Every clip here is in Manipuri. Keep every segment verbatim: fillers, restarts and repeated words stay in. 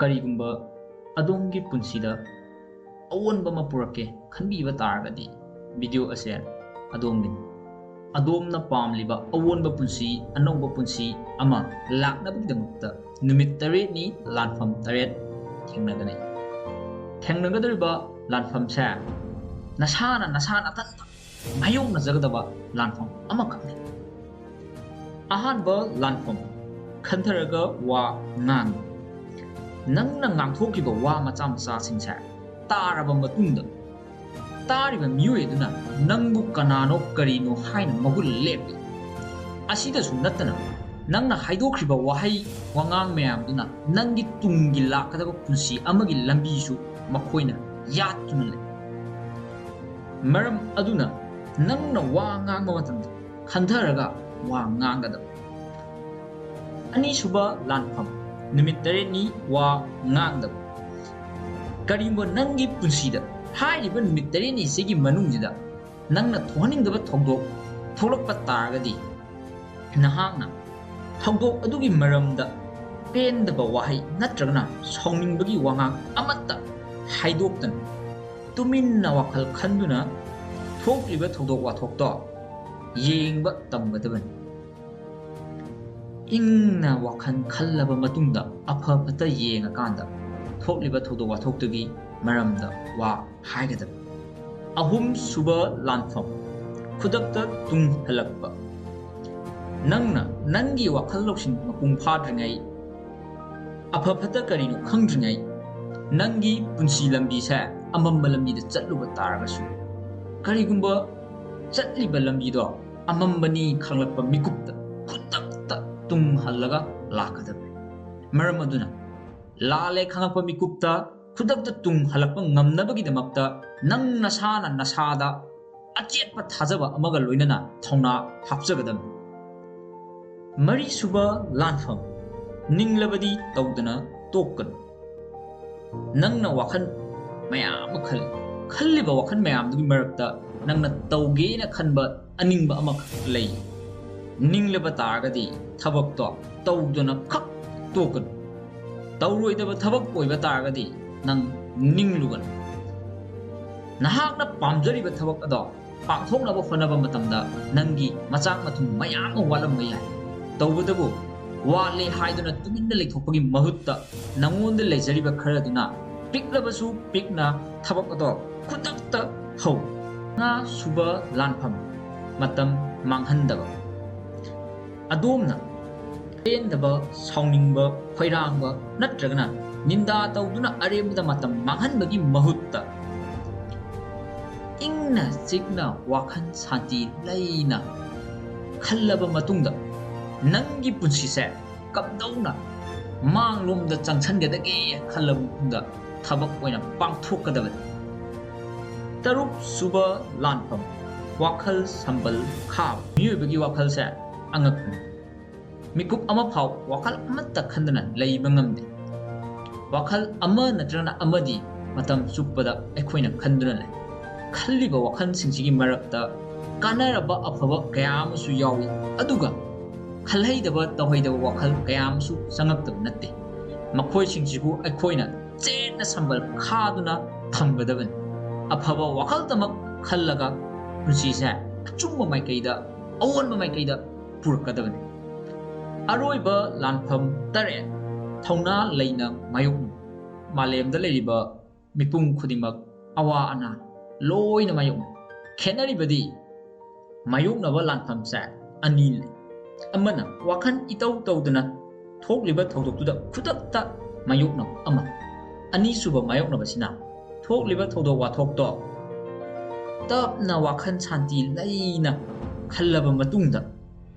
ꯀꯔꯤꯒꯨꯝꯕ ꯑꯗꯣꯝꯒꯤ ꯄꯨꯟꯁꯤꯗ ꯑꯑꯣꯟꯕ ꯑꯃ ꯄꯨꯔꯛꯀꯦ ꯈꯟꯕꯤꯕ ꯇꯥꯔꯒꯗꯤ, ꯚꯤꯗꯤꯑꯣ ꯑꯁꯦ ꯑꯗꯣꯝꯒꯤꯅꯤ꯫ ꯑꯗꯣꯝꯅ ꯄꯥꯝꯂꯤꯕ ꯑꯑꯣꯟꯕ ꯄꯨꯟꯁꯤ, ꯑꯅꯧꯕ ꯄꯨꯟꯁꯤ ꯑꯃ ꯂꯥꯛꯅꯕꯒꯤꯗꯃꯛꯇ ꯅꯨꯃꯤꯠ ꯇꯔꯦꯠꯅꯤ ꯂꯥꯟꯐꯝ ꯇꯔꯦꯠ ꯊꯦꯡꯅꯒꯅꯤ꯫ ꯊꯦꯡꯅꯒꯗꯧꯔꯤꯕ ꯂꯥꯟꯐꯝꯁꯦ ꯅꯁꯥꯅ ꯅꯁꯥ ꯅꯊꯟꯇ ꯃꯥꯌꯣꯛꯅꯖꯒꯗꯕ ꯂꯥꯟꯐꯝ ꯑꯃꯈꯛꯅꯤ꯫ ꯑꯍꯥꯟꯕ ꯂꯥꯟꯐꯝ, ꯈꯟꯊꯔꯒ ꯋꯥ ꯉꯥꯡ꯫ ꯅꯪꯅ ꯉꯥꯡꯊꯣꯛꯈꯤꯕ ꯋꯥ ꯃꯆꯥ ꯃꯆꯥꯁꯤꯡꯁꯦ ꯇꯥꯔꯕ ꯃꯇꯨꯡꯗ, ꯇꯥꯔꯤꯕ ꯃꯤꯑꯣꯏ ꯑꯗꯨꯅ ꯅꯪꯕꯨ ꯀꯅꯥꯅꯣ ꯀꯔꯤꯅꯣ ꯍꯥꯏꯅ ꯃꯒꯨꯟ ꯂꯦꯞꯄꯤ꯫ ꯑꯁꯤꯗꯁꯨ ꯅꯠꯇꯅ, ꯅꯪꯅ ꯍꯥꯏꯗꯣꯛꯈ꯭ꯔꯤꯕ ꯋꯥꯍꯩ ꯋꯥꯉꯥꯡ ꯃꯌꯥꯝꯗꯨꯅ ꯅꯪꯒꯤ ꯇꯨꯡꯒꯤ ꯂꯥꯛꯀꯗꯕ ꯄꯨꯟꯁꯤ ꯑꯃꯒꯤ ꯂꯝꯕꯤꯁꯨ ꯃꯈꯣꯏꯅ ꯌꯥꯠꯇꯨꯅ ꯂꯩ꯫ ꯃꯔꯝ ꯑꯗꯨꯅ, ꯅꯪꯅ ꯋꯥ ꯉꯥꯡꯕ ꯃꯇꯝꯗ ꯈꯟꯊꯔꯒ ꯋꯥ ꯉꯥꯡꯒꯗꯕ꯫ ꯑꯅꯤꯁꯨꯕ ꯂꯥꯟꯐꯝ, ꯅꯨꯃꯤꯠ ꯇꯔꯦꯠꯅꯤ ꯋꯥ ꯉꯥꯡꯗꯕ꯫ ꯀꯔꯤꯒꯨꯝꯕ ꯅꯪꯒꯤ ꯄꯨꯟꯁꯤꯗ ꯍꯥꯏꯔꯤꯕ ꯅꯨꯃꯤꯠ ꯇꯔꯦꯠꯅꯤꯁꯤꯒꯤ ꯃꯅꯨꯡꯁꯤꯗ ꯅꯪꯅ ꯊꯣꯛꯍꯟꯅꯤꯡꯗꯕ ꯊꯧꯗꯣꯛ ꯊꯣꯛꯂꯛꯄ ꯇꯥꯔꯒꯗꯤ, ꯅꯍꯥꯛꯅ ꯊꯧꯗꯣꯛ ꯑꯗꯨꯒꯤ ꯃꯔꯝꯗ ꯄꯦꯟꯗꯕ ꯋꯥꯍꯩ ꯅꯠꯇ꯭ꯔꯒꯅ ꯁꯥꯎꯅꯤꯡꯕꯒꯤ ꯋꯥꯉꯥꯡ ꯑꯃꯠꯇ ꯍꯥꯏꯗꯣꯛꯇꯅ, ꯇꯨꯃꯤꯟꯅ ꯋꯥꯈꯜ ꯈꯟꯗꯨꯅ ꯊꯣꯛꯂꯤꯕ ꯊꯧꯗꯣꯛ ꯋꯥꯊꯣꯛꯇꯣ ꯌꯦꯡꯕ ꯇꯝꯒꯗꯕꯅꯤ꯫ ꯏꯪꯅ ꯋꯥꯈꯜ ꯈꯜꯂꯕ ꯃꯇꯨꯡꯗ, ꯑꯐ ꯐꯠꯇ ꯌꯦꯡꯉꯀꯥꯟꯗ ꯊꯣꯛꯂꯤꯕ ꯊꯧꯗꯣꯛ ꯋꯥꯊꯣꯛꯇꯨꯒꯤ ꯃꯔꯝꯗ ꯋꯥ ꯍꯥꯏꯒꯗꯕꯅꯤ꯫ ꯑꯍꯨꯝꯁꯨꯕ ꯂꯥꯟꯐꯝ, ꯈꯨꯗꯛꯇ ꯇꯨꯡ ꯍꯜꯂꯛꯄ꯫ ꯅꯪꯅ ꯅꯪꯒꯤ ꯋꯥꯈꯜ ꯂꯧꯁꯤꯡ ꯃꯄꯨꯡ ꯐꯥꯗ꯭ꯔꯤꯉꯩ, ꯑꯐ ꯐꯠꯇ ꯀꯔꯤꯅꯣ ꯈꯪꯗ꯭ꯔꯤꯉꯩ, ꯅꯪꯒꯤ ꯄꯨꯟꯁꯤ ꯂꯝꯕꯤꯁꯦ ꯑꯃꯝꯕ ꯂꯝꯕꯤꯗ ꯆꯠꯂꯨꯕ ꯇꯥꯔꯒꯁꯨ, ꯀꯔꯤꯒꯨꯝꯕ ꯆꯠꯂꯤꯕ ꯂꯝꯕꯤꯗꯣ ꯑꯃꯝꯕꯅꯤ ꯈꯪꯂꯛꯄ ꯃꯤꯀꯨꯞꯇ ꯈꯨꯗꯛꯇ ꯇꯨꯡ ꯍꯜꯂꯒ ꯂꯥꯛꯀꯗꯕꯅꯤ꯫ ꯃꯔꯝ ꯑꯗꯨꯅ, ꯂꯥꯜꯂꯦ ꯈꯪꯂꯛꯄ ꯃꯤꯀꯨꯞꯇ ꯈꯨꯗꯛꯇ ꯇꯨꯡ ꯍꯜꯂꯛꯄ ꯉꯝꯅꯕꯒꯤꯗꯃꯛꯇ ꯅꯪ ꯅꯁꯥꯅ ꯅꯁꯥꯗ ꯑꯆꯦꯠꯄ ꯊꯥꯖꯕ ꯑꯃꯒ ꯂꯣꯏꯅꯅ ꯊꯧꯅꯥ ꯍꯥꯞꯆꯒꯗꯕꯅꯤ꯫ ꯃꯔꯤꯁꯨꯕ ꯂꯥꯟꯐꯝ, ꯅꯤꯡꯂꯕꯗꯤ ꯇꯧꯗꯅ ꯇꯣꯛꯀꯅꯨ꯫ ꯅꯪꯅ ꯋꯥꯈꯜ ꯃꯌꯥꯝ ꯑꯃ ꯈꯜꯂꯤ꯫ ꯈꯜꯂꯤꯕ ꯋꯥꯈꯜ ꯃꯌꯥꯝꯗꯨꯒꯤ ꯃꯔꯛꯇ ꯅꯪꯅ ꯇꯧꯒꯦꯅ ꯈꯟꯕ ꯑꯅꯤꯡꯕ ꯑꯃꯈꯛ ꯂꯩ꯫ ꯅꯤꯡꯂꯕ ꯇꯥꯔꯒꯗꯤ ꯊꯕꯛꯇꯣ ꯇꯧꯗꯅ ꯈꯛ ꯇꯣꯛꯀꯅꯨ꯫ ꯇꯧꯔꯣꯏꯗꯕ ꯊꯕꯛ ꯑꯣꯏꯕ ꯇꯥꯔꯒꯗꯤ ꯅꯪ ꯅꯤꯡꯂꯨꯒꯅꯨ꯫ ꯅꯍꯥꯛꯅ ꯄꯥꯝꯖꯔꯤꯕ ꯊꯕꯛ ꯑꯗꯣ ꯄꯥꯡꯊꯣꯛꯅꯕ ꯍꯣꯠꯅꯕ ꯃꯇꯝꯗ ꯅꯪꯒꯤ ꯃꯆꯥꯛ ꯃꯊꯨꯝ ꯃꯌꯥꯝ ꯑꯃ ꯋꯥꯠꯂꯝꯕ ꯌꯥꯏ꯫ ꯇꯧꯕꯇꯕꯨ, ꯋꯥꯠꯂꯦ ꯍꯥꯏꯗꯨꯅ ꯇꯨꯃꯤꯟꯅ ꯂꯩꯊꯣꯛꯄꯒꯤ ꯃꯍꯨꯠꯇ, ꯅꯉꯣꯟꯗ ꯂꯩꯖꯔꯤꯕ ꯈꯔꯗꯨꯅ ꯄꯤꯛꯂꯕꯁꯨ ꯄꯤꯛꯅ ꯊꯕꯛ ꯑꯗꯣ ꯈꯨꯗꯛꯇ ꯍꯧ꯫ ꯃꯉꯥ ꯁꯨꯕ ꯂꯥꯟꯐꯝ: ꯃꯇꯝ ꯃꯥꯡꯍꯟꯗꯕ꯫ ꯑꯗꯣꯝꯅ ꯄꯦꯟꯗꯕ, ꯁꯥꯎꯅꯤꯡꯕ, ꯈꯣꯏꯔꯥꯡꯕ ꯅꯠꯇ꯭ꯔꯒꯅ ꯅꯤꯟꯗꯥ ꯇꯧꯗꯨꯅ ꯑꯔꯦꯝꯕꯗ ꯃꯇꯝ ꯃꯥꯡꯍꯟꯕꯒꯤ ꯃꯍꯨꯠꯇ, ꯏꯪꯅ ꯆꯤꯛꯅ ꯋꯥꯈꯜ ꯁꯥꯟꯇꯤ ꯂꯩꯅ ꯈꯜꯂꯕ ꯃꯇꯨꯡꯗ, ꯅꯪꯒꯤ ꯄꯨꯟꯁꯤꯁꯦ ꯀꯝꯗꯧꯅ ꯃꯥꯡꯂꯣꯝꯗ ꯆꯪꯁꯟꯒꯗꯒꯦ ꯈꯜꯂꯕ ꯃꯇꯨꯡꯗ ꯊꯕꯛ ꯑꯣꯏꯅ ꯄꯥꯡꯊꯣꯛꯀꯗꯕꯅꯤ꯫ ꯇꯔꯨꯛ ꯁꯨꯕ ꯂꯥꯟꯐꯝ: ꯋꯥꯈꯜ ꯁꯝꯕꯜ ꯈꯥꯕ꯫ ꯃꯤꯑꯣꯏꯕꯒꯤ ꯋꯥꯈꯜꯁꯦ ꯑꯉꯛꯄꯅꯤ꯫ ꯃꯤꯀꯨꯞ ꯑꯃ ꯐꯥꯎ ꯋꯥꯈꯜ ꯑꯃꯠꯇ ꯈꯟꯗꯅ ꯂꯩꯕ ꯉꯝꯗꯦ꯫ ꯋꯥꯈꯜ ꯑꯃ ꯅꯠꯇ꯭ꯔꯒꯅ ꯑꯃꯗꯤ ꯃꯇꯝ ꯆꯨꯞꯄꯗ ꯑꯩꯈꯣꯏꯅ ꯈꯟꯗꯨꯅ ꯂꯩ꯫ ꯈꯜꯂꯤꯕ ꯋꯥꯈꯜꯁꯤꯡꯁꯤꯒꯤ ꯃꯔꯛꯇ ꯀꯥꯟꯅꯔꯕ ꯑꯐꯕ ꯀꯌꯥ ꯑꯃꯁꯨ ꯌꯥꯎꯏ, ꯑꯗꯨꯒ ꯈꯜꯍꯩꯗꯕ ꯇꯧꯍꯩꯗꯕ ꯋꯥꯈꯜ ꯀꯌꯥ ꯑꯃꯁꯨ ꯆꯪꯉꯛꯇꯕ ꯅꯠꯇꯦ꯫ ꯃꯈꯣꯏꯁꯤꯡꯁꯤꯕꯨ ꯑꯩꯈꯣꯏꯅ ꯆꯦꯠꯅ ꯁꯝꯕꯜ ꯈꯥꯗꯨꯅ ꯊꯝꯒꯗꯕꯅꯤ꯫ ꯑꯐꯕ ꯋꯥꯈꯜꯗꯃꯛ ꯈꯜꯂꯒ ꯄꯨꯟꯁꯤꯁꯦ ꯑꯆꯨꯝꯕ ꯃꯥꯏꯀꯩꯗ, ꯑꯑꯣꯟꯕ ꯃꯥꯏꯀꯩꯗ ꯄꯨꯔꯛꯀꯗꯕꯅꯤ꯫ ꯑꯔꯣꯏꯕ ꯂꯥꯟꯐꯝ ꯇꯔꯦꯠ: ꯊꯧꯅꯥ ꯂꯩꯅ ꯃꯥꯌꯣꯛꯅꯕ꯫ ꯃꯥꯂꯦꯝꯗ ꯂꯩꯔꯤꯕ ꯃꯤꯄꯨꯝ ꯈꯨꯗꯤꯡꯃꯛ ꯑꯋꯥ ꯑꯅꯥ ꯂꯣꯏꯅ ꯃꯥꯌꯣꯛꯅꯩ꯫ ꯈꯦꯠꯅꯔꯤꯕꯗꯤ ꯃꯥꯌꯣꯛꯅꯕ ꯂꯥꯟꯐꯝꯁꯦ ꯑꯅꯤ ꯂꯩ꯫ ꯑꯃꯅ ꯋꯥꯈꯜ ꯏꯇꯧ ꯇꯧꯗꯅ ꯊꯣꯛꯂꯤꯕ ꯊꯧꯗꯣꯛꯇꯨꯗ ꯈꯨꯗꯛꯇ ꯃꯥꯌꯣꯛꯅꯕ ꯑꯃ꯫ ꯑꯅꯤꯁꯨꯕ ꯃꯥꯌꯣꯛꯅꯕꯁꯤꯅ ꯊꯣꯛꯂꯤꯕ ꯊꯧꯗꯣꯛ ꯋꯥꯊꯣꯛꯇꯣ ꯇꯞꯅ ꯋꯥꯈꯜ ꯁꯥꯟꯇꯤ ꯂꯩꯅ ꯈꯜꯂꯕ ꯃꯇꯨꯡꯗ,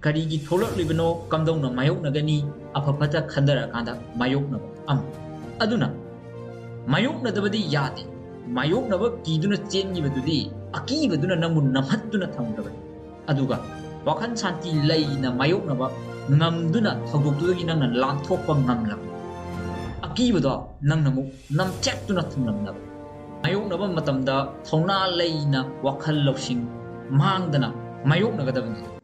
ꯀꯔꯤꯒꯤ ꯊꯣꯛꯂꯛꯂꯤꯕꯅꯣ, ꯀꯝꯗꯧꯅ ꯃꯥꯌꯣꯛꯅꯒꯅꯤ, ꯑꯐ ꯐꯠꯇ ꯈꯟꯊꯔꯀꯥꯟꯗ ꯃꯥꯌꯣꯛꯅꯕ ꯑꯃ꯫ ꯑꯗꯨꯅ ꯃꯥꯌꯣꯛꯅꯗꯕꯗꯤ ꯌꯥꯗꯦ꯫ ꯃꯥꯌꯣꯛꯅꯕ ꯀꯤꯗꯨꯅ ꯆꯦꯟꯈꯤꯕꯗꯨꯗꯤ ꯑꯀꯤꯕꯗꯨꯅ ꯅꯪꯕꯨ ꯅꯝꯍꯠꯇꯨꯅ ꯊꯝꯒꯗꯕꯅꯤ꯫ ꯑꯗꯨꯒ ꯋꯥꯈꯜ ꯁꯥꯟꯇꯤ ꯂꯩꯅ ꯃꯥꯌꯣꯛꯅꯕ ꯉꯝꯗꯨꯅ ꯊꯧꯗꯣꯛꯇꯨꯗꯒꯤ ꯅꯪꯅ ꯂꯥꯟꯊꯣꯛꯄ ꯉꯝꯂꯕ, ꯑꯀꯤꯕꯗꯣ ꯅꯪꯅ ꯑꯃꯨꯛ ꯅꯝꯊꯦꯛꯇꯨꯅ ꯊꯝꯂꯝꯂꯕ꯫ ꯃꯥꯌꯣꯛꯅꯕ ꯃꯇꯝꯗ ꯊꯧꯅꯥ ꯂꯩꯅ ꯋꯥꯈꯜ ꯂꯧꯁꯤꯡ ꯃꯥꯡꯗꯅ ꯃꯥꯌꯣꯛꯅꯒꯗꯕꯅꯤ꯫